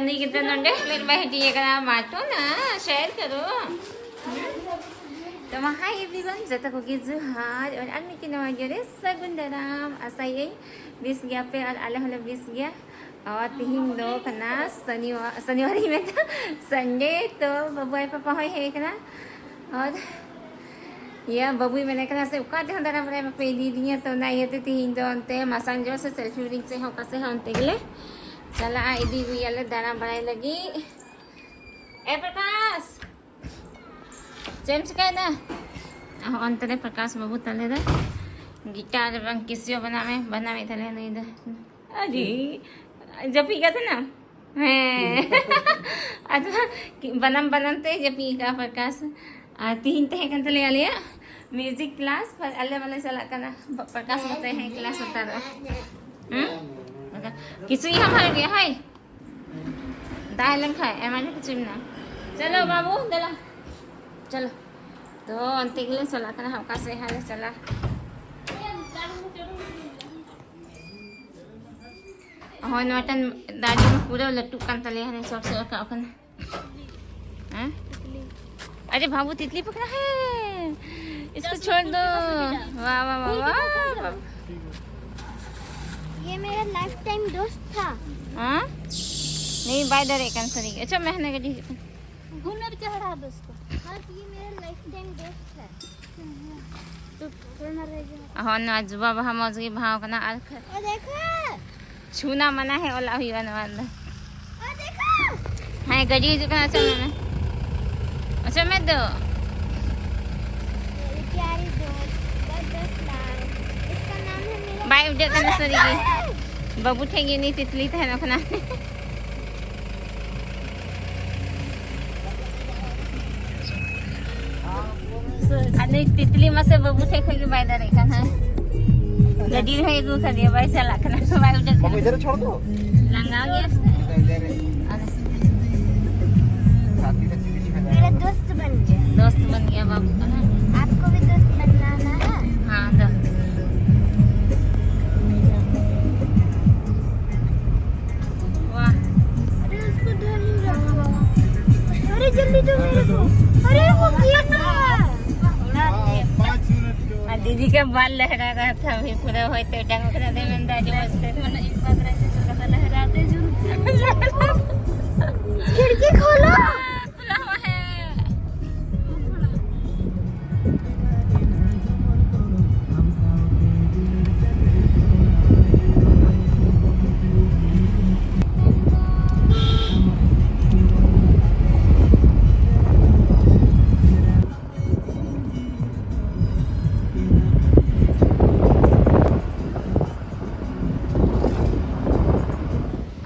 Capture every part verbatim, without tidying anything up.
ᱱᱩᱭ ᱜᱤᱫᱽᱨᱟᱹ ᱱᱚᱰᱮ ᱪᱚᱠᱞᱮᱴ ᱵᱟᱭ ᱦᱟᱹᱴᱤᱧ ᱟᱠᱟᱱᱟ, ᱢᱟ ᱴᱷᱚᱱᱟ, share ᱠᱟᱨᱚ᱾ ᱛᱚ ᱢᱟ, hi everyone, ᱡᱚᱛᱚ ᱠᱚᱜᱮ ᱡᱚᱦᱟᱨ, ᱟᱨ ᱟᱨ ᱢᱤᱫᱴᱮᱱ ᱱᱟᱣᱟ video ᱨᱮ ᱥᱟᱹᱜᱩᱱ ᱫᱟᱨᱟᱢ᱾ ᱟᱥᱟᱭᱟᱹᱧ ᱵᱮᱥ ᱜᱮᱭᱟᱯᱮ ᱟᱨ ᱟᱞᱮ ᱦᱚᱸᱞᱮ ᱵᱮᱥ ᱜᱮᱭᱟ᱾ ᱟᱨ ᱛᱤᱦᱤᱧ ᱫᱚ ᱠᱟᱱᱟ ᱥᱚᱱᱤᱣᱟᱨ, ᱥᱚᱱᱤᱣᱟᱨ ᱤᱧ ᱢᱮᱱᱫᱟ, Sunday, ᱛᱚ ᱵᱟᱹᱵᱩ ᱟᱡ ᱯᱟᱯᱟ ᱦᱚᱸᱭ ᱦᱮᱡ ᱟᱠᱟᱱᱟ᱾ ᱟᱨ ᱤᱭᱟᱹ, ᱵᱟᱹᱵᱩᱭ ᱢᱮᱱᱮᱫ ᱠᱟᱱᱟ ᱥᱮ ᱚᱠᱟ ᱛᱮᱦᱚᱸ ᱫᱟᱬᱟ ᱵᱟᱲᱟᱭ ᱵᱟᱯᱮ ᱤᱫᱤᱭᱮᱫᱤᱧᱟ, ᱛᱚ ᱚᱱᱟ ᱤᱭᱟᱹᱛᱮ ᱛᱤᱦᱤᱧ ᱫᱚ ᱚᱱᱛᱮ ᱢᱟᱥᱟᱱᱡᱳᱲ ᱥᱮ ᱥᱮᱞᱯᱷᱤ ᱨᱤᱝ ᱥᱮᱫ ᱦᱚᱸ ᱚᱠᱟ ᱥᱮᱫ ᱦᱚᱸ ᱚᱱᱛᱮ ᱜᱮᱞᱮ ᱪᱟᱞᱟᱜᱼᱟ, ᱤᱫᱤ ᱟᱹᱜᱩᱭᱟᱞᱮ ᱫᱟᱬᱟ ᱵᱟᱲᱟᱭ ᱞᱟᱹᱜᱤᱫ᱾ ᱮ ᱯᱨᱚᱠᱟᱥ, ᱪᱮᱫ ᱮᱢ ᱪᱤᱠᱟᱹᱭᱮᱫᱟ? ᱟᱨ ᱚᱱᱛᱮ ᱨᱮ ᱯᱨᱚᱠᱟᱥ ᱵᱟᱹᱵᱩ ᱛᱟᱞᱮ ᱫᱚ ᱜᱤᱴᱟᱨ ᱵᱟᱝ ᱠᱮᱥᱤᱭᱳ ᱵᱮᱱᱟᱣ ᱢᱮ, ᱵᱮᱱᱟᱣᱮᱫ ᱛᱟᱞᱮᱭᱟ ᱱᱩᱭ ᱫᱚ᱾ ᱟᱹᱰᱤ ᱡᱟᱹᱯᱤᱫ ᱠᱟᱛᱮ ᱱᱟ? ᱦᱮᱸ᱾ ᱟᱫᱚ ᱵᱟᱱᱟᱢ ᱵᱟᱱᱟᱢ ᱛᱮ ᱡᱟᱹᱯᱤᱫ ᱠᱟᱜᱼᱟ ᱯᱨᱚᱠᱟᱥ᱾ ᱟᱨ ᱛᱤᱦᱤᱧ ᱛᱟᱦᱮᱸ ᱠᱟᱱ ᱛᱟᱞᱮᱭᱟ ᱟᱞᱮᱭᱟᱜ music class, ᱯᱟᱨ ᱟᱞᱮ ᱵᱟᱞᱮ ᱪᱟᱞᱟᱜ ᱠᱟᱱᱟ᱾ ᱯᱨᱚᱠᱟᱥ ᱢᱚᱛᱚ ᱦᱮᱸ class ᱦᱟᱛᱟᱣ ᱫᱟ᱾ ᱦᱩᱸ? ᱠᱤᱪᱷᱩ ᱤᱧ ᱦᱚᱸ ᱦᱟᱭ᱾ ᱫᱟᱜ ᱦᱮᱡ ᱞᱮᱱᱠᱷᱟᱡ ᱮᱢᱟᱭ ᱢᱮ ᱠᱤᱪᱷᱩ ᱢᱮᱱᱟᱜᱼᱟ᱾ ᱪᱚᱞᱚ ᱵᱟᱹᱵᱩ, ᱫᱮᱞᱟ᱾ ᱪᱚᱞᱚ᱾ ᱛᱚ, ᱚᱱᱛᱮ ᱜᱮᱞᱮ ᱪᱟᱞᱟᱜ ᱠᱟᱱᱟ ᱦᱟᱸᱜ, ᱚᱠᱟ ᱥᱮᱫ ᱦᱟᱸᱜ ᱞᱮ ᱪᱟᱞᱟᱜᱼᱟ᱾ ᱦᱳᱭ, ᱱᱚᱣᱟᱴᱟᱜ ᱫᱟᱨᱮ ᱯᱩᱨᱟᱹ ᱞᱟᱹᱴᱩᱜ ᱠᱟᱱ ᱛᱟᱞᱮᱭᱟ, ᱦᱟᱱᱮ ᱥᱚᱨ ᱥᱚᱨ ᱨᱟᱠᱟᱵ ᱠᱟᱱᱟ᱾ ᱦᱮᱸ? ᱟᱨᱮ ᱵᱟᱹᱵᱩ, ᱛᱤᱛᱞᱤ ᱯᱚᱠᱲᱟ ᱦᱮ᱾ ᱤᱥᱠᱚ ᱪᱷᱳᱲ ᱫᱚ᱾ ᱵᱟᱦ, ᱵᱟᱦ, ᱵᱟᱦ, ᱵᱟᱦ, ᱵᱟᱦ᱾ ये मेरा लाइफ टाइम दोस्त था। हाँ? नहीं, बाय द वे, कैंसर ही। अच्छा, मैं हने गड्डी। घूमने भी चढ़ा दोस्त को। हाँ, तो ये मेरा लाइफ टाइम दोस्त है। तो थोड़ा ना रह जाए। हाँ, ना, जुबा बहा मौज की भाव करना, और ख- और देखो। छूना मना है, ᱚᱞᱟᱜ ᱦᱩᱭᱩᱜᱼᱟ ᱱᱚᱣᱟ ᱫᱚ᱾ ᱦᱮᱸ, ᱜᱟᱹᱰᱤ ᱦᱤᱡᱩᱜ ᱠᱟᱱᱟ, ᱚᱪᱚᱜ ᱢᱮ᱾ ᱚᱪᱚᱜ ᱢᱮ ᱫᱚ᱾ ᱵᱟᱭ ᱩᱰᱟᱹᱜ ᱠᱟᱱᱟ ᱥᱟᱹᱨᱤ ᱜᱮ᱾ ᱵᱟᱹᱵᱩ ᱴᱷᱮᱱ ᱜᱮ ᱩᱱᱤ ᱛᱤᱛᱞᱤ ᱛᱟᱦᱮᱱᱚᱜ ᱠᱟᱱᱟ᱾ ᱟᱨ ᱱᱩᱭ ᱛᱤᱛᱞᱤ ᱢᱟᱥᱮ ᱵᱟᱹᱵᱩ ᱴᱷᱮᱡ ᱠᱷᱚᱡ ᱜᱮ ᱵᱟᱭ ᱫᱟᱲᱮᱜ ᱠᱟᱱᱟ᱾ ᱜᱟᱹᱰᱤ ᱨᱮᱦᱚᱸᱭ ᱟᱹᱜᱩ ᱠᱟᱫᱮᱭᱟ, ᱵᱟᱭ ᱪᱟᱞᱟᱜ ᱠᱟᱱᱟ, ᱵᱟᱭ ᱩᱰᱟᱹᱜ ᱠᱟᱱᱟ᱾ ᱞᱟᱸᱜᱟ ᱜᱮᱭᱟ ᱥᱮ? ᱟᱫᱚ ᱫᱳᱥᱛ ᱵᱚᱱ ᱜᱮᱭᱟ᱾ ᱫᱳᱥᱛ ᱵᱚᱱ ᱜᱮᱭᱟ ᱵᱟᱹᱵᱩ ᱠᱟᱱᱟ᱾ ᱟᱯᱠᱳ ᱵᱷᱤ ᱫᱳᱥᱛ ᱵᱚᱱᱱᱟ ᱦᱮ ᱱᱟ? ᱦᱮᱸ, ᱫᱳᱥᱛ᱾ ᱣᱟᱦ᱾ ᱟᱨᱮ, ᱩᱥ अरे वो गिर रहा है। और दीदी का बाल लहरा रहा था अभी पूरा, होते डंग रहा था, मैंने आज मस्त खिड़की खोलो। खुला हुआ है।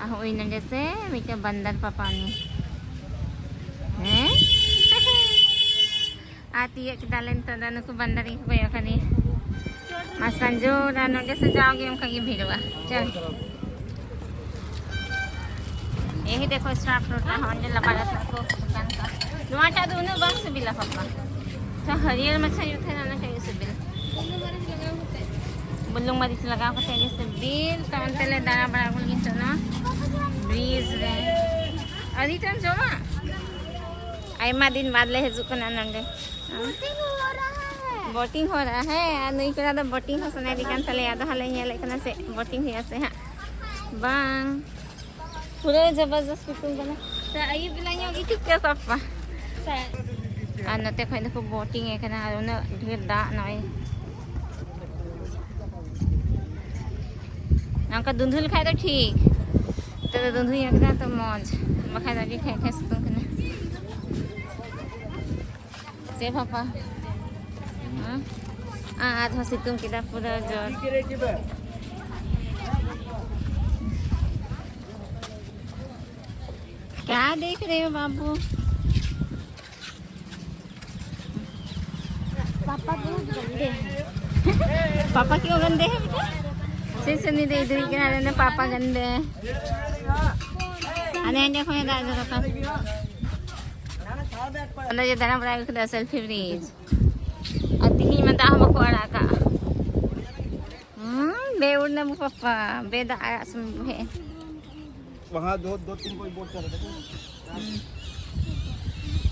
ᱟᱨ ᱦᱚᱸᱜᱼᱚᱭ ᱱᱚᱰᱮ ᱥᱮ ᱢᱤᱫᱴᱮᱱ ᱵᱟᱱᱫᱟᱨ ᱯᱟᱯᱟ ᱩᱱᱤ᱾ ᱦᱮᱸ? ᱟᱨ ᱛᱤᱭᱟᱹᱜ ᱠᱮᱫᱟᱞᱮ ᱱᱤᱛᱚᱜ ᱫᱚ ᱱᱩᱠᱩ ᱵᱟᱱᱫᱟᱨᱤᱧ ᱠᱚ ᱠᱚᱭᱚᱜ ᱠᱟᱹᱫᱤᱧᱟ᱾ ᱢᱟ ᱥᱟᱸᱡᱳ ᱟᱨ ᱱᱚᱰᱮ ᱥᱮ ᱡᱟᱣᱜᱮ ᱚᱱᱠᱟ ᱜᱮ ᱵᱷᱤᱲᱚᱜᱼᱟ᱾ ᱪᱚᱞ᱾ ᱮᱦᱤ ᱫᱮᱠᱷᱚ ᱥᱴᱟᱨ ᱯᱷᱨᱩᱴ ᱨᱮ ᱦᱚᱸ ᱚᱸᱰᱮ ᱞᱟᱵᱟ ᱞᱟᱵᱟ ᱠᱚ ᱫᱚᱠᱟᱱ ᱠᱟᱜᱼᱟ᱾ ᱱᱚᱣᱟᱴᱟᱜ ᱫᱚ ᱩᱱᱟᱹᱜ ᱵᱟᱝ ᱥᱤᱵᱤᱞᱟ ᱯᱟᱯᱟ᱾ ᱛᱚ ᱦᱟᱹᱨᱭᱟᱹᱲ ᱢᱟᱪᱷᱟ ᱧᱚᱜ ᱛᱟᱦᱮᱱᱟ, ᱚᱱᱟᱴᱟᱜ ᱜᱮ ᱥᱤᱵᱤᱞ᱾ ᱵᱩᱞᱩᱝ ᱢᱟᱹᱨᱤᱪ ᱞᱟᱜᱟᱣ ᱠᱟᱛᱮ ᱜᱮ ᱥᱤᱵᱤᱞ᱾ ᱛᱚ ᱚᱱᱛᱮ ᱞᱮ ᱫᱟᱬᱟ ᱵᱟᱲᱟ ᱟᱹᱜᱩ ᱞᱟᱹᱜᱤᱫ ᱱᱤᱛᱚᱜ ᱱᱚᱣᱟ ᱵᱨᱤᱡᱽ ᱨᱮ᱾ ᱟᱹᱰᱤ ᱴᱟᱢ ᱡᱚᱢᱟ? ᱟᱭᱢᱟ ᱫᱤᱱ ᱵᱟᱫ ᱞᱮ ᱦᱤᱡᱩᱜ ᱠᱟᱱᱟ ᱱᱚᱸᱰᱮ᱾ ᱵᱳᱴᱤᱝ ᱦᱚ ᱨᱟᱦᱟ ᱦᱮᱸ, ᱟᱨ ᱱᱩᱭ ᱠᱚᱲᱟ ᱫᱚ ᱵᱳᱴᱤᱝ ᱦᱚᱸ ᱥᱟᱱᱟᱭᱮᱫᱮ ᱠᱟᱱ ᱛᱟᱞᱮᱭᱟ᱾ ᱟᱫᱚ ᱦᱟᱸᱜ ᱞᱮ ᱧᱮᱞᱮᱫ ᱠᱟᱱᱟ ᱥᱮ ᱵᱳᱴᱤᱝ ᱦᱩᱭᱩᱜᱼᱟ ᱥᱮ ᱦᱟᱸᱜ ᱵᱟᱝ᱾ ᱯᱩᱨᱟᱹ ᱡᱚᱵᱚᱨᱫᱚᱥᱛ ᱥᱤᱛᱩᱝ ᱠᱟᱱᱟ᱾ ᱛᱚ ᱟᱹᱭᱩᱵ ᱵᱮᱞᱟ ᱧᱚᱜ ᱜᱮ ᱴᱷᱤᱠ ᱜᱮᱭᱟ ᱥᱟᱯᱟ᱾ ᱟᱨ ᱱᱚᱛᱮ ᱠᱷᱚᱡ ᱫᱚᱠᱚ ᱵᱳᱴᱤᱝ ᱮ ᱠᱟᱱᱟ, ᱟᱨ ᱩᱱᱟᱹᱜ ᱰᱷᱮᱨ ᱫᱟᱜ ᱱᱚᱜᱼᱚᱭ᱾ ᱱᱚᱝᱠᱟ ᱫᱩᱸᱫᱷᱩ ᱞᱮᱠᱷᱟᱡ ᱫᱚ ᱴᱷᱤᱠ, ᱱᱚᱛᱮ ᱫᱚ ᱫᱩᱸᱫᱷᱩ ᱧᱚᱜ ᱠᱟᱱᱟ ᱛᱚ ᱢᱚᱡᱽ, ᱵᱟᱠᱷᱟᱡ ᱫᱚ ᱟᱹᱰᱤ ᱠᱷᱟᱡ ᱠᱷᱟᱡ ᱥᱤᱛᱩᱝ ᱠᱟᱱᱟ᱾ ᱪᱮᱫ ᱵᱷᱟᱯᱟ? ᱦᱮᱸ? ᱟᱨ ᱟᱨᱦᱚᱸ ᱥᱤᱛᱩᱝ ᱠᱮᱫᱟ ᱯᱩᱨᱟᱹ ᱡᱳᱨ᱾ क्या देख रहे हो बाबू? पापा बहुत गंदे हैं। पापा क्यों गंदे हैं बेटा? ᱥᱤᱥᱤᱨ ᱱᱤᱫᱤ ᱤᱫᱤᱭ ᱠᱟᱱᱟ ᱞᱮ, ᱯᱟᱯᱟ ᱜᱟᱱᱫᱮ᱾ ᱟᱞᱮ ᱮᱸᱰᱮ ᱠᱷᱚᱱ ᱫᱟᱜ ᱡᱚᱨᱚᱜ ᱠᱟᱱ᱾ ᱚᱸᱰᱮ ᱡᱮ ᱫᱟᱬᱟ ᱵᱟᱲᱟ ᱟᱹᱜᱩ ᱠᱮᱫᱟ ᱥᱮᱞᱯᱷᱤ ᱵᱨᱤᱡᱽ᱾ ᱟᱨ ᱛᱤᱦᱤᱧ ᱢᱟ ᱫᱟᱜ ᱦᱚᱸ ᱵᱟᱠᱚ ᱟᱲᱟᱜ ᱠᱟᱜᱼᱟ᱾ ᱦᱩᱸ, ᱵᱮ ᱩᱲᱱᱟ ᱵᱩ ᱯᱟᱯᱟ, ᱵᱮ ᱫᱟᱜ ᱟᱲᱟᱜ ᱥᱚᱢᱚᱭ ᱵᱩ ᱦᱮᱡ ᱮᱱ᱾ वहाँ दो, दो तीन कोई बोट चल रहे थे।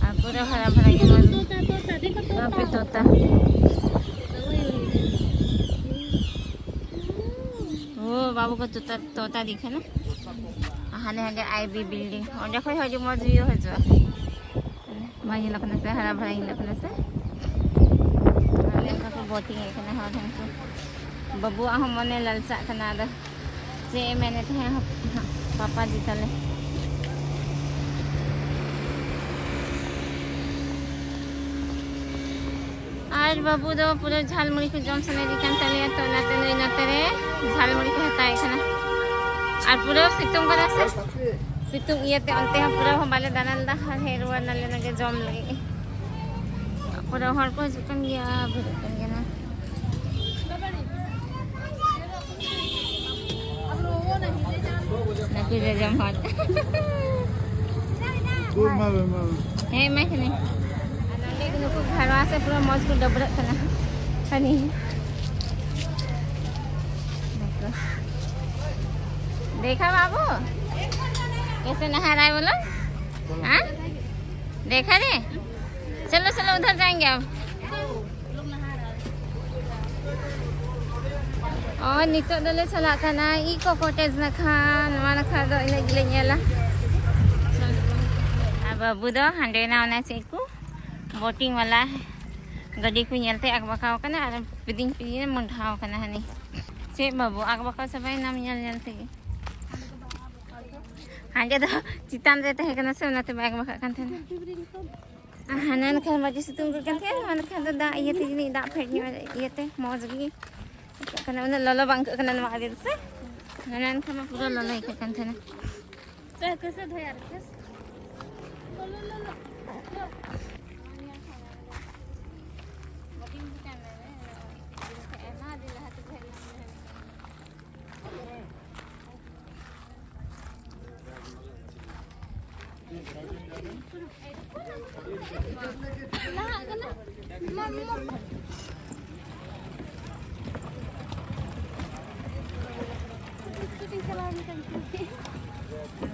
ᱟᱨ ᱯᱩᱨᱟᱹ ᱦᱟᱨᱟ ᱵᱷᱟᱨᱟ ᱜᱮ ᱢᱚᱡᱽ᱾ ᱛᱳᱛᱟ, ᱛᱳᱛᱟ, ᱫᱮᱠᱷᱚ ᱛᱳᱛᱟ᱾ ᱵᱟᱯᱮ ᱛᱳᱛᱟ᱾ ᱳ, ᱵᱟᱹᱵᱩ ᱠᱚ ᱛᱳᱛᱟ, ᱛᱳᱛᱟ ᱫᱤᱠᱷᱟᱱᱟ᱾ ᱦᱟᱱᱮ ᱦᱟᱸᱰᱮ ᱟᱭ ᱵᱤ ᱵᱤᱞᱰᱤᱝ, ᱚᱸᱰᱮ ᱠᱷᱚᱡ ᱦᱚᱸ ᱟᱹᱰᱤ ᱢᱚᱡᱽ ᱵᱷᱤᱭᱩ ᱦᱤᱡᱩᱜᱼᱟ᱾ ᱵᱟᱝ ᱧᱮᱞᱚᱜ ᱠᱟᱱᱟ ᱥᱮ? ᱦᱟᱨᱟ ᱵᱷᱟᱨᱟ ᱧᱮᱞᱚᱜ ᱠᱟᱱᱟ ᱥᱮ? ᱟᱞᱮ ᱚᱱᱠᱟ ᱠᱚ ᱵᱳᱴᱤᱝ ᱮᱫ ᱠᱟᱱᱟ ᱦᱚᱲ ᱦᱚᱸ᱾ ᱵᱟᱹᱵᱩᱣᱟᱜ ᱦᱚᱸ ᱢᱚᱱᱮ ᱞᱟᱞᱪᱟᱜ ᱠᱟᱱᱟ, ᱟᱫᱚ ᱪᱮᱫ ᱮ ᱢᱮᱱᱮᱫ ᱛᱟᱦᱮᱸᱫ ᱯᱟᱯᱟ ᱡᱤ ᱛᱟᱞᱮ᱾ ᱟᱨ ᱵᱟᱹᱵᱩ ᱫᱚ ᱯᱩᱨᱟᱹ ᱡᱷᱟᱞ ᱢᱩᱲᱤ ᱠᱚ ᱡᱚᱢ ᱥᱟᱱᱟᱭᱮᱫᱮ ᱠᱟᱱ ᱛᱟᱞᱮᱭᱟ, ᱛᱚ ᱚᱱᱟᱛᱮ ᱱᱩᱭ ᱱᱚᱛᱮ ᱨᱮ ᱡᱷᱟᱞ ᱢᱩᱲᱤ ᱠᱚ ᱦᱟᱛᱟᱣᱮᱫ ᱠᱟᱱᱟ᱾ ᱟᱨ ᱯᱩᱨᱟᱹ ᱥᱤᱛᱩᱝ ᱠᱟᱱᱟ ᱥᱮ, ᱥᱤᱛᱩᱝ ᱤᱭᱟᱹᱛᱮ ᱚᱱᱛᱮ ᱦᱚᱸ ᱯᱩᱨᱟᱹ ᱦᱚᱸ ᱵᱟᱞᱮ ᱫᱟᱬᱟᱱ ᱮᱫᱟ, ᱟᱨ ᱦᱮᱡ ᱨᱩᱣᱟᱹᱲ ᱱᱟᱞᱮ ᱱᱚᱰᱮ ᱡᱚᱢ ᱞᱟᱹᱜᱤᱫ᱾ ᱯᱩᱨᱟᱹ ᱦᱚᱲ ᱠᱚ ᱦᱤᱡᱩᱜ ᱠᱟᱱ ᱜᱮᱭᱟ, ᱵᱷᱤᱲᱚᱜ ᱠᱟᱱ ᱜᱮᱭᱟ ᱱᱟ᱾ ᱱᱟᱹᱠᱩ ᱡᱚᱡᱚᱢ ᱦᱚᱲ᱾ ᱠᱚ ᱮᱢᱟ ᱞᱮ, ᱮᱢᱟ ᱞᱮ᱾ ᱦᱮᱸ, ᱮᱢᱟᱭ ᱠᱟᱹᱱᱟᱹᱧ᱾ ᱟᱨ ᱱᱚᱸᱰᱮ ᱜᱮ ᱱᱩᱠᱩ ᱜᱷᱟᱨᱣᱟ ᱥᱮ ᱯᱩᱨᱟᱹ ᱢᱚᱡᱽ ᱠᱚ ᱰᱟᱹᱵᱽᱨᱟᱹᱜ ᱠᱟᱱᱟ᱾ ᱦᱟᱹᱱᱤ᱾ देखा बाबू, कैसे नहा रहा है बोलो? हाँ? देखा रे? चलो, चलो, उधर जाएंगे अब। ᱚ, ᱱᱤᱛᱚᱜ ᱫᱚᱞᱮ ᱪᱟᱞᱟᱜ ᱠᱟᱱᱟ ᱤᱠᱳ ᱠᱚᱴᱮᱡᱽ ᱱᱟᱠᱷᱟ᱾ ᱱᱚᱣᱟ ᱱᱟᱠᱷᱟ ᱫᱚ ᱤᱱᱟᱹᱜ ᱜᱮᱞᱮ ᱧᱮᱞᱟ᱾ ᱟᱨ ᱵᱟᱹᱵᱩ ᱫᱚ ᱦᱟᱸᱰᱮᱱᱟ ᱚᱱᱟ ᱪᱮᱫ ᱠᱚ ᱵᱳᱴᱤᱝ ᱵᱟᱞᱟ ᱜᱟᱹᱰᱤ ᱠᱚ ᱧᱮᱞᱛᱮ ᱟᱠᱵᱟᱠᱟᱣ ᱠᱟᱱᱟ ᱟᱨ ᱯᱤᱫᱤᱧ ᱯᱤᱫᱤᱧ ᱢᱚᱸᱰᱷᱟᱣ ᱠᱟᱱᱟ ᱦᱟᱹᱱᱤ᱾ ᱪᱮᱫ ᱵᱟᱹᱵᱩ, ᱟᱠᱵᱟᱠᱟᱣ ᱪᱟᱵᱟᱭᱮᱱᱟᱢ ᱧᱮᱞ ᱧᱮᱞ ᱛᱮᱜᱮ᱾ ᱦᱟᱸᱰᱮ ᱫᱚ ᱪᱮᱛᱟᱱ ᱨᱮ ᱛᱟᱦᱮᱸ ᱠᱟᱱᱟ ᱥᱮ, ᱚᱱᱟᱛᱮ ᱵᱟᱭ ᱟᱠᱵᱟᱠᱟᱜ ᱠᱟᱱ ᱛᱟᱦᱮᱱᱟ᱾ ᱟᱨ ᱦᱟᱱᱟ ᱱᱟᱠᱷᱟ ᱢᱟ ᱟᱹᱰᱤ ᱥᱤᱛᱩᱝ ᱠᱟᱱ ᱛᱟᱦᱮᱸᱱ, ᱱᱚᱣᱟ ᱱᱟᱠᱷᱟ ᱫᱚ ᱫᱟᱜ ᱤᱭᱟᱹᱛᱮ ᱡᱟᱹᱱᱤᱡ ᱫᱟᱜ ᱯᱷᱮᱰ ᱧᱚᱜ ᱤᱭᱟᱹᱛᱮ ᱢᱚᱡᱽ ᱜᱮ ᱟᱹᱭᱠᱟᱹᱜ ᱠᱟᱱᱟ, ᱩᱱᱟᱹᱜ ᱞᱚᱞᱚ ᱵᱟᱝ ᱟᱹᱭᱠᱟᱹᱜ ᱠᱟᱱᱟ ᱱᱚᱣᱟ ᱟᱲᱮ ᱨᱮᱥᱮ᱾ ᱦᱟᱱᱟ ᱱᱟᱠᱷᱟ ᱢᱟ ᱯᱩᱨᱟᱹ ᱞᱚᱞᱚ ᱟᱹᱭᱠᱟᱹᱜ ᱠᱟᱱ ᱛᱟᱦᱮᱱᱟ᱾ ᱛᱚ ᱠᱮᱥᱮ ᱫᱷᱳᱭᱟ ᱨᱮ ᱠᱮᱥ? ᱞᱚᱞᱚ, ᱞᱚᱞᱚ᱾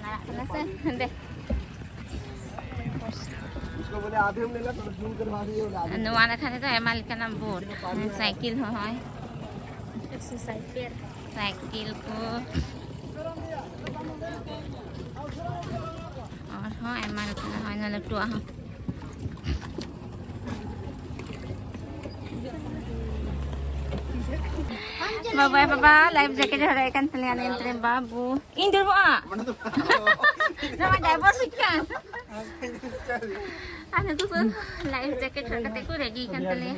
ᱞᱟᱦᱟᱜ ᱠᱟᱱᱟ ᱥᱮ ᱦᱟᱸᱰᱮ᱾ ᱱᱚᱣᱟ ᱞᱮᱠᱷᱟᱱ ᱫᱚ ᱟᱭᱢᱟ ᱞᱮᱠᱟᱱᱟᱜ ᱵᱳᱴ, ᱥᱟᱭᱠᱮᱞ ᱦᱚᱸ ᱦᱚᱸᱜᱼᱚᱭ, ᱥᱟᱭᱠᱮᱞ ᱠᱚ ᱟᱨᱦᱚᱸ ᱟᱭᱢᱟ ᱞᱮᱠᱟᱱᱟᱜ, ᱦᱚᱸᱜᱼᱚᱭ ᱱᱚᱣᱟ ᱞᱟᱹᱴᱩᱣᱟᱜ ᱦᱚᱸ᱾ ᱵᱟᱵᱟᱭ ᱵᱟᱵᱟ, life jacket ᱦᱚᱨᱚᱜ ᱮ ᱠᱟᱱ ᱛᱟᱞᱮᱭᱟ, ᱧᱮᱞ ᱛᱟᱞᱮ ᱵᱟᱵᱩ᱾ ᱤᱧ ᱫᱩᱲᱩᱵᱚᱜᱼᱟ᱾ ᱱᱚᱣᱟ divorce ᱦᱩᱭᱩᱜ ᱠᱟᱱ᱾ ᱟᱨ ᱱᱩᱠᱩ ᱠᱚ life jacket ᱦᱚᱨᱚᱜ ᱠᱟᱛᱮ ᱠᱚ ready ᱠᱟᱱ ᱛᱟᱞᱮᱭᱟ᱾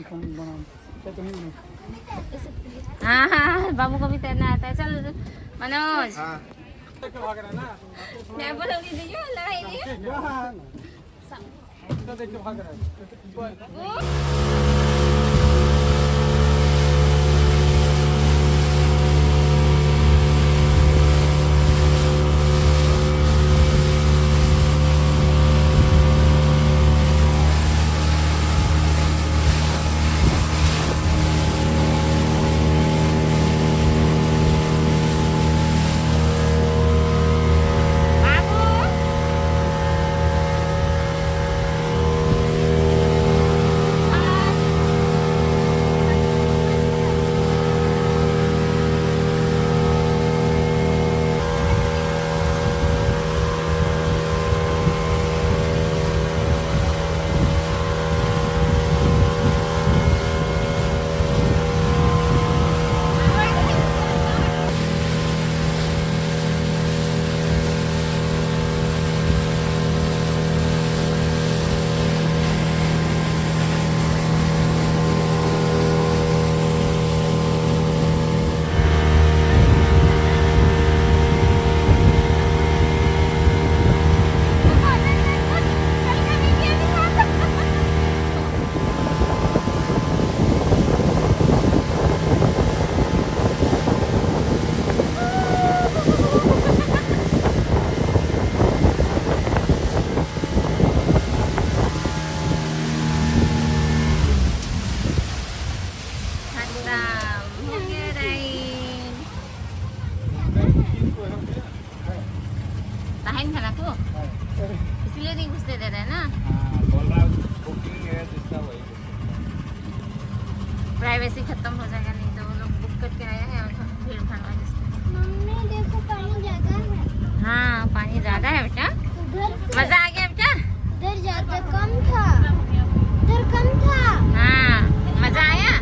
ᱦᱮᱸ, ᱦᱮᱸ, ᱵᱟᱵᱩ ᱠᱚ ᱢᱮᱛᱟᱭ ᱱᱟ, ᱛᱟᱭ ᱪᱚᱞ, ᱢᱚᱱᱳᱡᱽ᱾ ᱦᱮᱸ᱾ ᱞᱟᱲᱟᱭ ᱫᱤᱭᱟ᱾ ᱠᱷᱟᱛᱟᱢ, ᱦᱳ ᱜᱮ ᱨᱟᱭᱤᱱ᱾ ᱛᱟᱦᱮᱱ ᱠᱟᱱᱟ ᱠᱚ? ᱤᱥᱞᱤᱭᱮ ᱫᱤᱱ ᱠᱩᱥᱤ ᱫᱮ ᱨᱮ ᱱᱟ᱾ ऐसे ही खत्म हो जाएगा, नहीं तो वो लोग बुक करके आया है और भीड़ भाड़ वाली से। मम्मी, देखो, पानी ज्यादा है। हाँ, पानी ज्यादा है बेटा। उधर से। मजा आ गया बेटा? उधर ज्यादा कम था, उधर कम था। हाँ, मजा आया।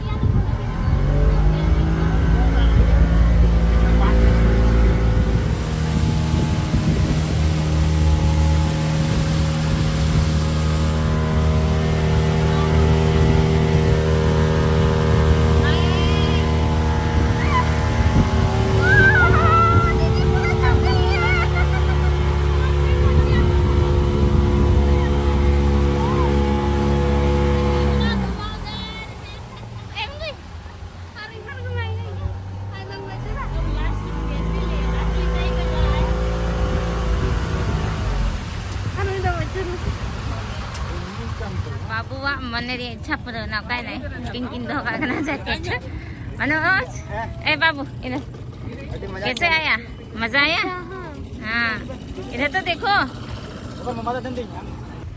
ᱵᱟᱹᱵᱩᱣᱟᱜ ᱢᱚᱱᱮ ᱨᱮᱭᱟᱜ ᱤᱪᱪᱷᱟ ᱯᱩᱨᱟᱹᱣ ᱮᱱᱟ, ᱚᱠᱟᱭ ᱱᱟᱭ? ᱠᱤᱱ ᱠᱤᱱ ᱫᱚᱦᱚ ᱠᱟᱜ ᱠᱟᱱᱟ ᱡᱮᱠᱮᱴ᱾ ᱢᱟᱱᱳᱡᱽ, ᱮ ᱵᱟᱹᱵᱩ, ᱤᱱᱟᱹ ᱠᱮᱥᱮ ᱟᱭᱟ? ᱢᱟᱡᱟ ᱟᱭᱟ? ᱦᱮᱸ, ᱤᱱᱟᱹ ᱛᱚ ᱫᱮᱠᱷᱳ᱾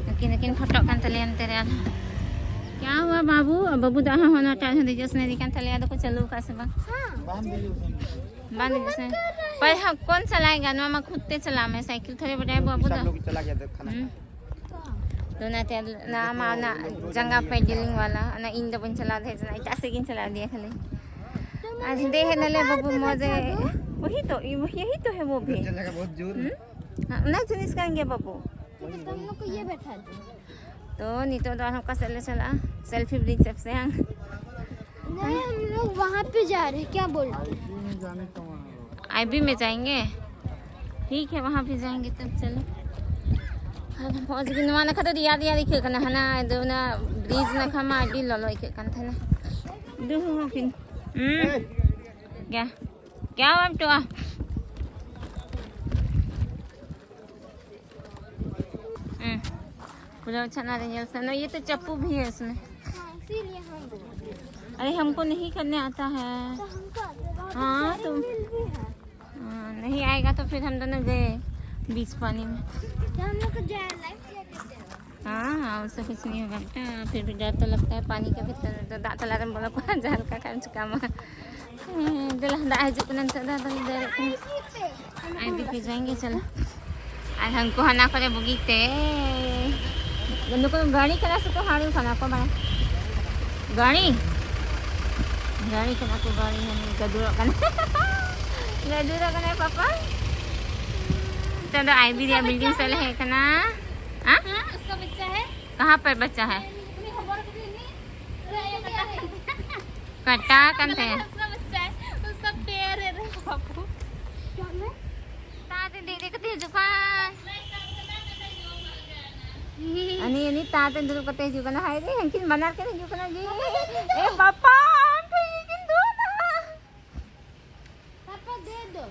ᱱᱩᱠᱤᱱ ᱫᱚᱠᱤᱱ ᱯᱷᱳᱴᱳᱜ ᱠᱟᱱ ᱛᱟᱞᱮᱭᱟ ᱱᱚᱛᱮ ᱨᱮ᱾ ᱟᱨ क्या हुआ बाबू? ᱵᱟᱹᱵᱩ ᱫᱚ ᱦᱚᱸ ᱚᱱᱟᱴᱟᱜ ᱦᱚᱸ ᱫᱮᱡᱚᱜ ᱥᱟᱱᱟᱭᱮ ᱠᱟᱱ ᱛᱟᱞᱮᱭᱟ, ᱟᱫᱚ ᱠᱚ ᱪᱟᱹᱞᱩ ᱟᱠᱟᱫ ᱥᱮ ᱵᱟᱝ? ᱵᱟᱝ ᱫᱮᱡᱚᱜ ᱥᱟᱱᱟᱭᱮ᱾ पर हम कौन चलाएगा? ᱱᱚᱣᱟ ᱢᱟ ᱠᱷᱩᱫ ᱛᱮ ᱪᱟᱞᱟᱜ ᱢᱮ, ᱥᱟᱭᱠᱮᱞ ᱛᱷᱚᱲᱮ ᱵᱟᱰᱟᱭ ᱵᱟᱹᱵᱩ ᱫᱚ᱾ ᱦᱩᱸ᱾ ᱛᱚ ᱚᱱᱟᱛᱮ ᱚᱱᱟ ᱟᱢᱟᱜ ᱚᱱᱟ ᱡᱟᱸᱜᱟ ᱯᱮᱰᱮᱞᱤᱝ ᱣᱟᱞᱟ, ᱚᱱᱟ ᱤᱧ ᱫᱚ ᱵᱟᱹᱧ ᱪᱟᱞᱟᱣ ᱫᱟᱲᱮᱭᱟᱜ ᱠᱟᱱᱟ, ᱮᱴᱟᱜ ᱥᱮᱫ ᱜᱤᱧ ᱪᱟᱞᱟᱣ ᱤᱫᱤᱭᱟ ᱠᱷᱟᱹᱞᱤ᱾ ᱟᱨ ᱦᱮᱸᱫᱮ ᱦᱮᱡ ᱱᱟᱞᱮ ᱵᱟᱹᱵᱩ ᱢᱚᱡᱽ ᱮ, ᱚᱦᱤ ᱛᱚ, ᱚᱦᱤ ᱛᱚ ᱦᱮ ᱵᱚ ᱵᱷᱤ᱾ ᱦᱩᱸ? ᱚᱱᱟ ᱡᱤᱱᱤᱥ ᱠᱟᱱ ᱜᱮᱭᱟ ᱵᱟᱹᱵᱩ᱾ ᱛᱚ ᱛᱟᱢ ᱞᱳᱜ ᱠᱚ ᱤᱭᱟᱹ ᱵᱮᱴᱷᱟ ᱫᱚ᱾ ᱛᱚ ᱱᱤᱛᱚᱜ ᱫᱚ ᱟᱨᱦᱚᱸ ᱚᱠᱟ ᱥᱮᱫ ᱞᱮ ᱪᱟᱞᱟᱜᱼᱟ? ᱥᱮᱞᱯᱷᱤ ᱵᱨᱤᱡᱽ ᱥᱮᱫ ᱥᱮ ᱦᱟᱝ? नहीं, हम लोग वहाँ पे जा रहे हैं, क्या बोल रहे हैं? आईबी में जाएंगे। ठीक है, वहाँ भी जाएंगे तब, चलो। ᱟᱨ ᱢᱚᱡᱽ ᱜᱮ ᱱᱚᱣᱟ ᱱᱟᱠᱷᱟ ᱫᱚ ᱨᱮᱭᱟᱲ ᱨᱮᱭᱟᱲ ᱟᱹᱭᱠᱟᱹᱜ ᱠᱟᱱᱟ, ᱦᱟᱱᱟ ᱫᱚ ᱚᱱᱟ ᱵᱨᱤᱡᱽ ᱱᱟᱠᱷᱟ ᱢᱟ ᱟᱹᱰᱤ ᱞᱚᱞᱚ ᱟᱹᱭᱠᱟᱹᱜ ᱠᱟᱱ ᱛᱟᱦᱮᱱᱟ᱾ ᱫᱩ ᱦᱚᱸ ᱠᱤᱱ, ᱦᱩᱸ, क्या क्या हुआ बेटुआ? हम्म, पूरा अच्छा ना रही है उसमें। ये तो चप्पू भी है उसमें। हाँ, इसीलिए हम अरे, हमको नहीं करने आता है। तो हमको आता है, वहाँ पे हाँ, चार तुम व्हील भी है। हाँ, नहीं आएगा तो फिर हम दोनों गए बीच पानी में। तो हम लोग को जो है लाइफ जैकेट देना। हाँ, हाँ, उससे कुछ नहीं होगा बेटा। फिर भी डर तो लगता है पानी के भीतर, तो दांत तला में बोला को जहर का काम चुका मा। दला दाग हिजुक कना, नितोग ᱫᱚ ᱟᱫᱚ ᱞᱮ ᱫᱟᱹᱲᱮᱫ ᱠᱟᱱᱟ᱾ ᱟᱨ ᱫᱤᱯᱤ ᱡᱟएंगे, ᱪᱚᱞᱚ᱾ ᱟᱨ ᱦᱟᱱᱠᱩ ᱦᱟᱱᱟ ᱠᱚᱨᱮ ᱵᱩᱜᱤ ᱛᱮ᱾ ᱱᱩᱠᱩ ᱜᱟᱹᱲᱤ ᱠᱟᱱᱟ ᱥᱮ ᱠᱚ ᱦᱟᱹᱲᱩ ᱠᱟᱱᱟ ᱠᱚ ᱵᱟᱲᱟᱭ? ᱜᱟᱹᱲᱤ? ᱜᱟᱹᱲᱤ ᱠᱟᱱᱟ ᱠᱚ, ᱜᱟᱹᱲᱤ ᱦᱟᱹᱱᱤ ᱜᱟᱹᱫᱩᱨᱚᱜ ᱠᱟᱱᱟ᱾ ᱜᱟᱹᱫᱩᱨᱚᱜ ᱠᱟᱱᱟᱭ ᱯᱟᱯᱟ᱾ ᱱᱤᱛᱚᱜ ᱫᱚ ᱟᱭᱵᱤ ᱨᱮᱭᱟᱜ ᱵᱤᱞᱰᱤᱝ ᱥᱮᱫ ᱞᱮ ᱦᱮᱡ ᱠᱟᱱᱟ᱾ ᱦᱮᱸ? हाँ, उसका बच्चा है। कहाँ पर बच्चा है? अपनी खबर को भी नहीं। कटा कन थे। उसका बच्चा है, उसका पैर है रे बाबू। ताते दे दे कते जुकान। अनि अनि ताते दुरु कते जुकान, हाय रे, हंकिन बनार के जुकान जी। ए पापा, हम तो ये दिन दो ना। पापा दे दो।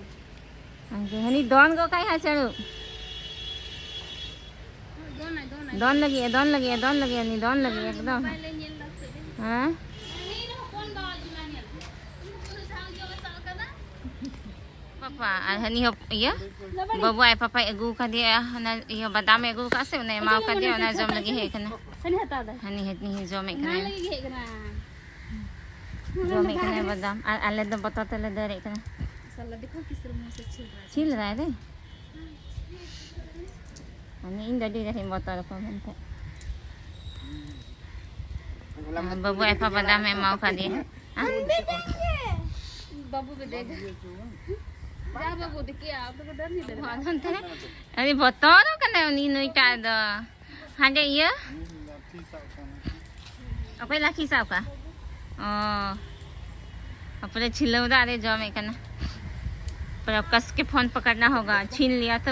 ᱦᱟᱹᱱᱤ ᱫᱚᱱ ᱜᱚᱫ ᱠᱟᱭ ᱦᱟᱸᱜ ᱪᱟᱹᱲᱩ᱾ ᱫᱚᱱ ᱞᱟᱹᱜᱤᱫ ᱮ, ᱫᱚᱱ ᱞᱟᱹᱜᱤᱫ ᱮ, ᱫᱚᱱ ᱞᱟᱹᱜᱤᱫ ᱮ, ᱩᱱᱤ ᱫᱚᱱ ᱞᱟᱹᱜᱤᱫ ᱮ ᱮᱠᱫᱚᱢ᱾ ᱦᱮᱸ? ᱯᱟᱯᱟ, ᱟᱨ ᱦᱟᱹᱱᱤ ᱦᱚᱸ ᱤᱭᱟᱹ, ᱵᱟᱹᱵᱩ ᱟᱡ ᱯᱟᱯᱟᱭ ᱟᱹᱜᱩ ᱠᱟᱫᱮᱭᱟ, ᱚᱱᱟ ᱤᱭᱟᱹ ᱵᱟᱫᱟᱢ ᱮ ᱟᱹᱜᱩ ᱠᱟᱫ ᱥᱮ, ᱚᱱᱟ ᱮᱢᱟᱣ ᱠᱟᱫᱮᱭᱟ, ᱚᱱᱟ ᱡᱚᱢ ᱞᱟᱹᱜᱤᱫ ᱦᱮᱡ ᱠᱟᱱᱟ᱾ ᱦᱟᱹᱱᱤ ᱦᱟᱹᱱᱤ ᱡᱚᱢᱮᱫ ᱠᱟᱱᱟᱭ᱾ ᱡᱚᱢᱮᱫ ᱠᱟᱱᱟᱭ ᱵᱟᱫᱟᱢ, ᱟᱨ ᱟᱞᱮ ᱫᱚ ᱵᱚᱛᱚᱨ ᱛᱮᱞᱮ ᱫᱟᱹᱲᱮᱫ ᱠᱟᱱᱟ᱾ ᱥᱟᱞᱟ ᱫᱮᱠᱷᱳ ᱠᱤᱥ ᱛᱟᱨᱦᱟ ᱥᱮ ᱪᱷᱤᱞ ᱨᱟᱦᱟ ᱦᱮ᱾ ᱪᱷᱤᱞ ᱨᱟᱦᱟ ᱦᱮ ᱨᱮ᱾ ᱢᱟᱱᱮ ᱤᱧ ᱫᱚ ᱟᱹᱰᱤ ᱨᱟᱦᱤᱧ ᱵᱚᱛᱚᱨ ᱟᱠᱚᱣᱟ ᱢᱮᱱᱛᱮ᱾ ᱵᱟᱹᱵᱩ ᱮᱯᱟ ᱵᱟᱫᱟᱢ ᱮ ᱮᱢᱟᱣ ᱠᱟᱫᱮᱭᱟ᱾ ᱵᱟᱹᱵᱩ ᱵᱤᱫᱮᱜᱟ᱾ ᱡᱟ ᱵᱟᱹᱵᱩ ᱫᱮᱠᱷᱮᱭᱟ, ᱟᱯᱮ ᱠᱚ ᱰᱟᱨ ᱱᱤ ᱞᱟᱜᱟ᱾ ᱟᱹᱰᱤ ᱵᱚᱛᱚᱨ ᱠᱟᱱᱟᱭ ᱩᱱᱤ ᱱᱩᱭᱴᱟᱜ ᱫᱚ᱾ ᱦᱟᱸᱰᱮ ᱤᱭᱟᱹ? ᱚᱠᱚᱭ ᱞᱟᱹᱠᱷᱤ ᱥᱟᱵ ᱠᱟᱜ? ᱚ᱾ ᱛᱟᱯᱚᱨᱮ ᱪᱷᱤᱞᱟᱹᱣ ᱫᱟ, ᱟᱨᱮ ᱡᱚᱢᱮᱫ ᱠᱟᱱᱟ᱾ ᱯᱩᱨᱟᱹ ᱠᱟᱥ ᱠᱮ ᱯᱷᱳᱱ ᱯᱟᱠᱲᱱᱟ ᱦᱳᱜᱟ, ᱪᱷᱤᱱ ᱞᱤᱭᱟ ᱛᱚ᱾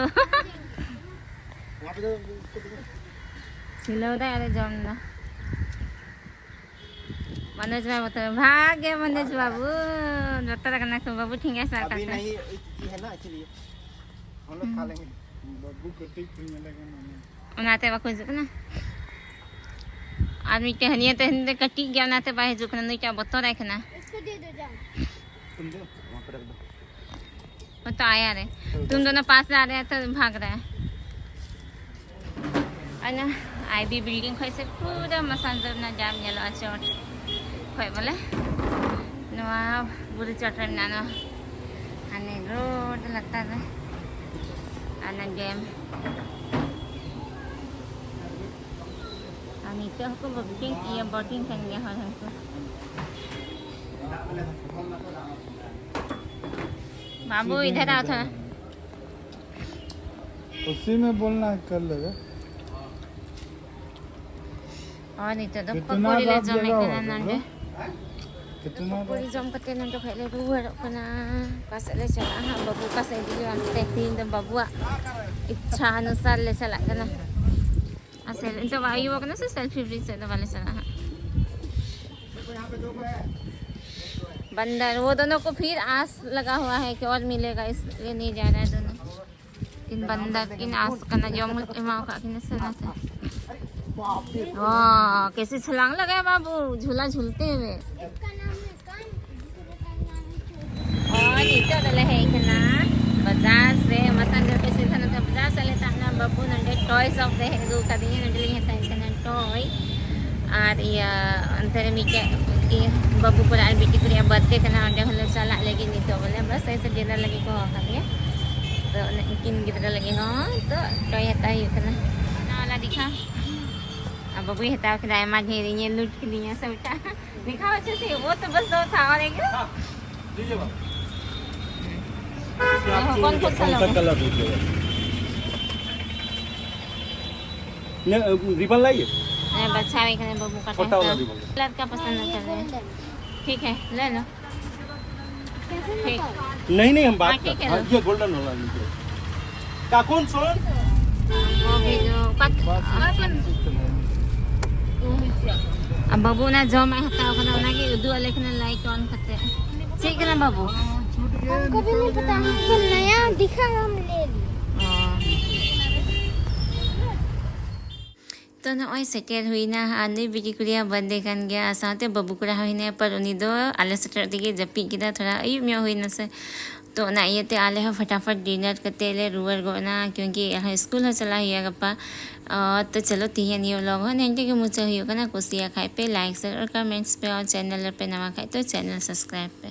ᱪᱷᱤᱞᱟᱹᱣ ᱫᱟᱭ, ᱟᱨᱮ ᱡᱚᱢ ᱫᱟ᱾ ᱢᱚᱱᱳᱡᱽ ᱵᱟᱹᱵᱩ ᱛᱚ, ᱵᱷᱟᱜᱽ ᱜᱮ ᱢᱚᱱᱳᱡᱽ ᱵᱟᱹᱵᱩ᱾ ᱵᱚᱛᱚᱨ ᱠᱟᱱᱟ ᱠᱚ, ᱵᱟᱹᱵᱩ ᱴᱷᱮᱱ ᱜᱮ ᱥᱟᱵ ᱟᱹᱵᱤ ᱠᱟᱛᱮ᱾ ᱱᱟᱦᱤ ᱤᱭᱟᱹ ᱦᱮᱱᱟ ᱤᱥᱤᱞᱤᱭᱮ᱾ ᱦᱚᱞᱮ ᱦᱩᱸ᱾ ᱠᱷᱟᱞᱮ ᱵᱟᱹᱵᱩ ᱠᱟᱹᱴᱤᱡ ᱠᱚ ᱧᱮᱞᱮ ᱠᱟᱱᱟ᱾ ᱚᱱᱟᱛᱮ ᱵᱟᱠᱚ ᱦᱤᱡᱩᱜ ᱠᱟᱱᱟ᱾ ᱟᱨ ᱢᱤᱫᱴᱮᱱ ᱦᱟᱹᱱᱤᱭᱟᱹ ᱛᱮ ᱦᱟᱹᱱᱤ ᱫᱚ ᱠᱟᱹᱴᱤᱡ ᱜᱮᱭᱟ, ᱚᱱᱟᱛᱮ ᱵᱟᱭ ᱦᱤᱡᱩᱜ ᱠᱟᱱᱟ᱾ ᱱᱩᱭᱴᱟᱜ ᱵᱚᱛᱚᱨᱟᱭ ᱠᱟᱱᱟ᱾ इसको दे दो, जाओ। तुम दो, वहाँ पर रख दो। वो तो आया रे। तुम दोनों पास जा रहे हैं तो भाग रहा है। और ना, ᱟᱭ ᱵᱤ ᱵᱤᱞᱰᱤᱝ ᱠᱷᱚᱡ ᱥᱮ ᱯᱩᱨᱟᱹ ᱢᱟᱥᱟᱱᱡᱳᱲ ᱨᱮᱱᱟᱜ ᱡᱟᱢ ᱧᱮᱞᱚᱜᱼᱟ ᱪᱚᱴ ᱠᱷᱚᱡ, ᱵᱚᱞᱮ ᱱᱚᱣᱟ ᱵᱩᱨᱩ ᱪᱚᱴ ᱨᱮ ᱢᱮᱱᱟᱜᱼᱟ᱾ ᱱᱚᱣᱟ ᱦᱟᱱᱮ ᱨᱳᱰ ᱞᱟᱛᱟᱨ ᱨᱮ ᱚᱱᱟ ᱰᱮᱢ᱾ ᱟᱨ ᱱᱤᱛᱚᱜ ᱦᱚᱸᱠᱚ ᱵᱳᱴᱤᱝ, ᱤᱭᱟᱹ, ᱵᱳᱴᱤᱝ ᱠᱟᱱ ᱜᱮᱭᱟ ᱦᱚᱲ ᱦᱚᱸᱠᱚ᱾ बाबू, इधर आओ थोड़ा। उसी में बोलना है, कर लेगा। और ᱱᱤᱛᱚᱜ ᱫᱚ ᱠᱤᱛᱱᱟ ᱯᱟᱠᱳᱲᱤ ᱞᱮ ᱨᱟᱛ ᱡᱚᱢᱮᱫ ᱡᱟᱭᱜᱟ ᱠᱟᱱᱟ ᱦᱳᱜᱟ ᱱᱚᱰᱮ᱾ ᱠᱤᱛᱱᱟ ᱯᱟᱠᱳᱲᱤ ᱨᱟᱛ? ᱡᱚᱢ ᱠᱟᱛᱮ ᱱᱚᱰᱮ ᱠᱷᱚᱡ ᱞᱮ ᱨᱩᱣᱟᱹᱲᱚᱜ ᱠᱟᱱᱟ᱾ ᱚᱠᱟ ᱥᱮᱫ ᱞᱮ ᱪᱟᱞᱟᱜᱼᱟ ᱦᱟᱸᱜ, ᱵᱟᱹᱵᱩ ᱚᱠᱟ ᱥᱮᱫ ᱤᱫᱤᱭᱮᱭᱟ ᱚᱱᱛᱮ᱾ ᱛᱮᱦᱮᱧ ᱫᱚ ᱵᱟᱹᱵᱩᱣᱟᱜ ᱤᱪᱪᱷᱟ ᱚᱱᱩᱥᱟᱨ ᱞᱮ ᱪᱟᱞᱟᱜ ᱠᱟᱱᱟ᱾ ᱟᱨ ᱥᱮ-, ᱱᱤᱛᱚᱜ ᱟᱹᱭᱩᱵ ᱠᱟᱱᱟ ᱥᱮ, ᱥᱮᱞᱯᱷᱤ ᱵᱨᱤᱡᱽ ᱥᱮᱫ ᱫᱚ ᱵᱟᱞᱮ ᱪᱟᱞᱟᱜᱼᱟ ᱦᱟᱸᱜ᱾ बंदर, वो दोनों को फिर आस लगा हुआ है कि और मिलेगा, इसलिए नहीं जा रहा है दोनों। ᱠᱤᱱ ᱵᱟᱱᱫᱟᱨ ᱠᱤᱱ ᱟᱸᱥ ᱠᱟᱱᱟ, ᱡᱚᱢ ᱮᱢᱟᱣ ᱠᱟᱜ ᱠᱤᱱᱟ ᱥᱮ ᱚᱱᱟᱛᱮ᱾ ᱚ, ᱠᱮᱥᱮ ᱪᱷᱞᱟᱝ ᱞᱟᱜᱟ ᱦᱮ ᱵᱟᱵᱩ, ᱡᱷᱩᱞᱟ ᱡᱷᱩᱞᱛᱮ ᱦᱩᱭᱮ᱾ ᱚ, ᱱᱤᱛᱚᱜ ᱫᱚᱞᱮ ᱦᱮᱡ ᱠᱟᱱᱟ ᱵᱟᱡᱟᱨ ᱥᱮ, ᱢᱟᱥᱟᱱᱡᱷᱳᱲ ᱠᱷᱚᱱ ᱥᱤᱫᱷᱟ ᱱᱚᱛᱮ ᱵᱟᱡᱟᱨ ᱥᱮᱫ ᱞᱮ ᱪᱟᱞᱟᱜ ᱠᱟᱱᱟ᱾ ᱵᱟᱹᱵᱩ ᱱᱚᱰᱮ ᱴᱚᱭ ᱥᱚᱯ ᱨᱮ ᱦᱮᱡ ᱟᱹᱜᱩ ᱠᱟᱫᱤᱧᱟ, ᱱᱚᱰᱮ ᱞᱤᱧ ᱦᱟᱛᱟᱣᱮᱫ ᱠᱟᱱᱟ ᱴᱚᱭ᱾ ᱟᱨ ᱤᱭᱟᱹ, ᱚᱱᱛᱮ ᱨᱮ ᱢᱤᱫᱴᱮᱡ ᱤᱭᱟᱹ, ᱵᱟᱹᱵᱩ ᱠᱚᱨᱮ ᱟᱨ ᱵᱤᱴᱤ ᱠᱚᱨᱮ ᱵᱟᱨᱛᱷᱰᱮ ᱠᱟᱱᱟ, ᱚᱸᱰᱮ ᱦᱚᱸᱞᱮ ᱪᱟᱞᱟᱜ ᱞᱟᱹᱜᱤᱫ ᱱᱤᱛᱚᱜ ᱵᱚᱞᱮ, ᱵᱟᱥ ᱮᱭᱥᱮ ᱰᱤᱱᱟᱨ ᱞᱟᱹᱜᱤᱫ ᱠᱚ ᱦᱚᱦᱚ ᱠᱟᱫ ᱞᱮᱭᱟ᱾ ᱛᱚ ᱚᱱᱮ ᱩᱱᱠᱤᱱ ᱜᱤᱫᱽᱨᱟᱹ ᱞᱟᱹᱜᱤᱫ ᱦᱚᱸ ᱛᱚ ᱴᱚᱭ ᱦᱟᱛᱟᱣ ᱦᱩᱭᱩᱜ ᱠᱟᱱᱟ᱾ ᱚᱱᱟ ᱣᱟᱞᱟ ᱫᱤᱠᱷᱟ, ᱟᱨ ᱵᱟᱹᱵᱩᱭ ᱦᱟᱛᱟᱣ ᱠᱮᱫᱟ ᱟᱭᱢᱟ ᱰᱷᱮᱨ, ᱤᱧᱮ ᱞᱩᱴ ᱠᱤᱫᱤᱧᱟ ᱥᱚᱵᱴᱟ᱾ ᱫᱤᱠᱷᱟ ᱟᱪᱪᱷᱮ ᱥᱮ, ᱣᱳ ᱛᱚ ᱵᱟᱥ ᱫᱳ ᱛᱷᱟ ᱟᱨ ᱮᱠ ᱫᱤᱡᱤᱭᱮ ᱵᱟᱵᱟ᱾ ᱟᱯ ᱠᱚᱱ ᱠᱚᱱ ᱥᱟ ᱞᱳᱜᱮ? ᱠᱟᱞᱟᱨ ᱫᱤᱡᱤᱭᱮ ᱵᱟᱵᱟ᱾ ᱱᱮ, ᱨᱤᱵᱚᱱ ᱞᱟᱭᱮ? ᱦᱮᱸ, ᱵᱟᱪᱷᱟᱣ ᱮ ᱠᱟᱱᱟ ᱵᱟᱹᱵᱩ, ᱚᱠᱟᱴᱟᱜ ᱪᱷᱳᱴᱟ ᱣᱟᱞᱟ ᱦᱟᱛᱟᱣ? ᱨᱤᱵᱚᱱ᱾ ᱠᱟᱞᱟᱨ ᱠᱟ ᱯᱚᱥᱚᱱᱫ ᱦᱳᱛᱟ ᱦᱟᱭ? ᱴᱷᱤᱠ ᱦᱮ, ᱞᱮ ᱞᱳ᱾ ᱴᱷᱤᱠ᱾ नहीं, नहीं, हम बात हाँ, कर, ठीक है हाँ, ना। ये गोल्डन वाला लीजिए। काकून सुन। वो भी जो पत-, ᱟᱨ ᱵᱟᱹᱵᱩ ᱚᱱᱟ ᱡᱚᱢᱟᱜ ᱦᱟᱛᱟᱣ ᱠᱟᱱᱟ, ᱚᱱᱟᱜᱮ ᱩᱫᱩᱜ ᱟᱞᱮ ᱠᱟᱱᱟ light on ᱠᱟᱛᱮ᱾ ᱪᱮᱫ ᱠᱟᱱᱟ ᱵᱟᱹᱵᱩ? हमको भी नहीं पता, हमको नया दिखा, हम ले लिए। ᱚ᱾ ᱛᱚ ᱱᱚᱜᱼᱚᱭ ᱥᱮᱴᱮᱨ ᱦᱩᱭᱱᱟ, ᱟᱨ ᱱᱩᱭ ᱵᱤᱴᱤ ᱠᱩᱲᱤᱭᱟᱜ ᱵᱟᱨᱛᱷᱰᱮ ᱠᱟᱱ ᱜᱮᱭᱟ, ᱟᱨ ᱥᱟᱶᱛᱮ ᱵᱟᱹᱵᱩ ᱠᱚᱲᱟ ᱦᱚᱸ ᱦᱮᱱᱟᱭᱟ, ᱯᱟᱨ ᱩᱱᱤ ᱫᱚ ᱟᱞᱮ ᱥᱮᱴᱮᱨᱚᱜ ᱛᱮᱜᱮ ᱡᱟᱹᱯᱤᱫ ᱠᱮᱫᱟ, ᱛᱷᱚᱲᱟ ᱟᱹᱭᱩᱵ ᱧᱚᱜ ᱦᱩᱭᱱᱟ ᱥᱮ᱾ ᱛᱚ ᱚᱱᱟ ᱤᱭᱟᱹᱛᱮ ᱟᱞᱮ ᱦᱚᱸ ᱯᱷᱟᱴᱟᱯᱷᱟᱴ ᱰᱤᱱᱟᱨ ᱠᱟᱛᱮ ᱞᱮ ᱨᱩᱣᱟᱹᱲ ᱜᱚᱫ ᱮᱱᱟ, ᱠᱤᱭᱩᱸᱠᱤ ᱟᱨᱦᱚᱸ ᱥᱠᱩᱞ ᱦᱚᱸ ᱪᱟᱞᱟᱜ ᱦᱩᱭᱩᱜᱼᱟ ᱜᱟᱯᱟ᱾ ᱟᱨ ᱛᱚ ᱪᱚᱞᱚ, ᱛᱮᱦᱮᱧᱟᱜ ᱱᱤᱭᱟᱹ ᱵᱞᱚᱜ ᱦᱚᱸ ᱱᱤᱝᱠᱟᱹ ᱜᱮ ᱢᱩᱪᱟᱹᱫ ᱦᱩᱭᱩᱜ ᱠᱟᱱᱟ᱾ ᱠᱩᱥᱤᱭᱟᱜ ᱠᱷᱟᱡ ᱯᱮ, ᱞᱟᱭᱤᱠ, ᱥᱮᱭᱟᱨ ᱟᱨ ᱠᱚᱢᱮᱱᱴᱥ ᱯᱮ, ᱟᱨ ᱪᱮᱱᱮᱞ ᱨᱮᱯᱮ ᱱᱟᱣᱟ ᱠᱷᱟᱡ ᱛᱚ ᱪᱮᱱᱮᱞ ᱥᱟᱵᱥᱠᱨᱟᱭᱤᱵ ᱯᱮ᱾